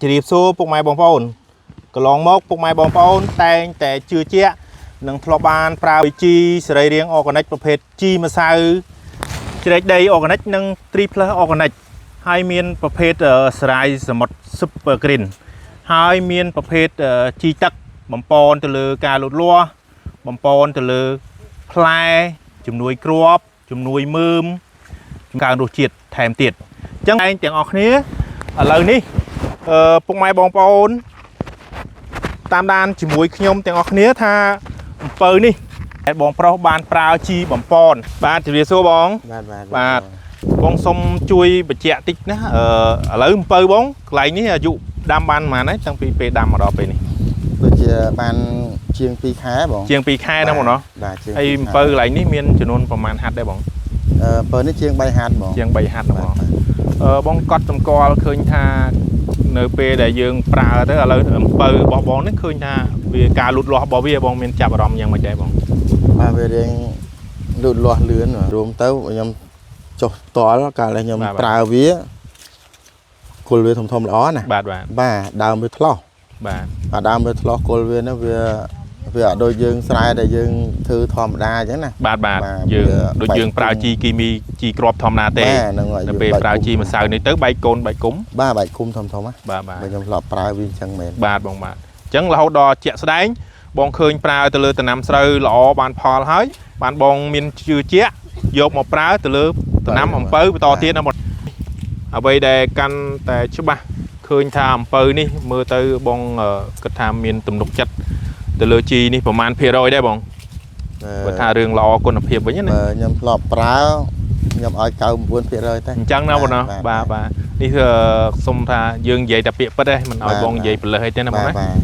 ជម្រាបសួរពុកម៉ែបងប្អូនកន្លងមកពុកម៉ែបងប្អូនតែងតែជឿជាក់និងធ្លាប់បានប្រើជីសរីរាង្គ organic ប្រភេទជីម្សៅជ្រែកដី organic និង 3 Plus organic ហើយមានប្រភេទសរាយសមុទ្រ Super Green ហើយមានប្រភេទជីទឹកបំពន់ទៅលើការលូតលាស់បំពន់ទៅលើផ្លែជំនួយគ្រាប់ជំនួយមើមកើនរសជាតិថែមទៀតអញ្ចឹងឯងទាំងអស់គ្នាឥឡូវនេះ ពុកម៉ែបងប្អូនតាមដានជាមួយខ្ញុំទាំងអស់គ្នាថាអំពៅនេះឯបងប្រុសបានប្រើជីបំពន់បាទជម្រាបសួរបង បាទបាទ បាទបងសុំជួយបញ្ជាក់តិចណាឥឡូវអំពៅបងកន្លែងនេះអាយុដាំបានប៉ុន្មានហើយតាំងពីពេលដាំមកដល់ពេលនេះ ដូចជាបានជាង2ខែបង ជាង2ខែណាបងណោះ បាទជាង ហើយអំពៅកន្លែងនេះមានចំនួនប្រហែលហាត់ដែរបង អំពៅនេះជាង3ហាត់បង ជាង3ហាត់ណា បាទ បងបងកត់សម្គាល់ឃើញថានៅពេលដែលយើងប្រើទៅឥឡូវអំពៅរបស់បងនេះឃើញថាវាការលូតលាស់របស់វាបងមានចាប់អារម្មណ៍យ៉ាងម៉េចដែរបង បាទវារៀងលូតលាស់លឿនបាទរួមទៅខ្ញុំចុះផ្ទាល់កាលដែលខ្ញុំ បាទបាទ ប្រើវាគល់វាធំធំល្អណា បាទបាទ បាទដើមវាថ្លោះ បាទ បាទដើមវាថ្លោះគល់វានោះវាវាអត់ដូចយើងស្រែដែលយើងធ្វើធម្មតាអញ្ចឹងណា បាទបាទ បាទ យើង វា ដូច បែក យើងប្រើ គុំ ជីគីមីជីគ្រាប់ធម្មតាទេ បាទហ្នឹងហើយ ដល់ពេល យើង ប្រើជីម្សៅនេះទៅបែកកូនបែកគុំ បាទបែកគុំធំធំណា បាទបាទ បើខ្ញុំធ្លាប់ប្រើវាអញ្ចឹងមែន បាទបងបាទអញ្ចឹងរហូតដល់ជាក់ស្ដែងបងឃើញប្រើទៅលើដំណាំស្រូវល្អបានផលហើយបានបងមានជឿជាក់យកមកប្រើទៅលើដំណាំអំពៅបន្តទៀតណាបងអ្វីដែលកាន់តែច្បាស់ឃើញថាអំពៅនេះមើលទៅបងគិតថាមានទំនុកចិត្តទៅលើជីនេះប្រមាណភាគរយដែរបងបើថារឿងល្អគុណភាពវិញណា បើខ្ញុំធ្លាប់ប្រើខ្ញុំឲ្យ99%តែ អញ្ចឹងណាបងណា បាទ បាទបាទនេះគឺសុំថាយើងនិយាយតែពាក្យពិតទេមិនឲ្យ បាទ បងនិយាយព្រលឹះអីទេណាបងណា បាទបាទ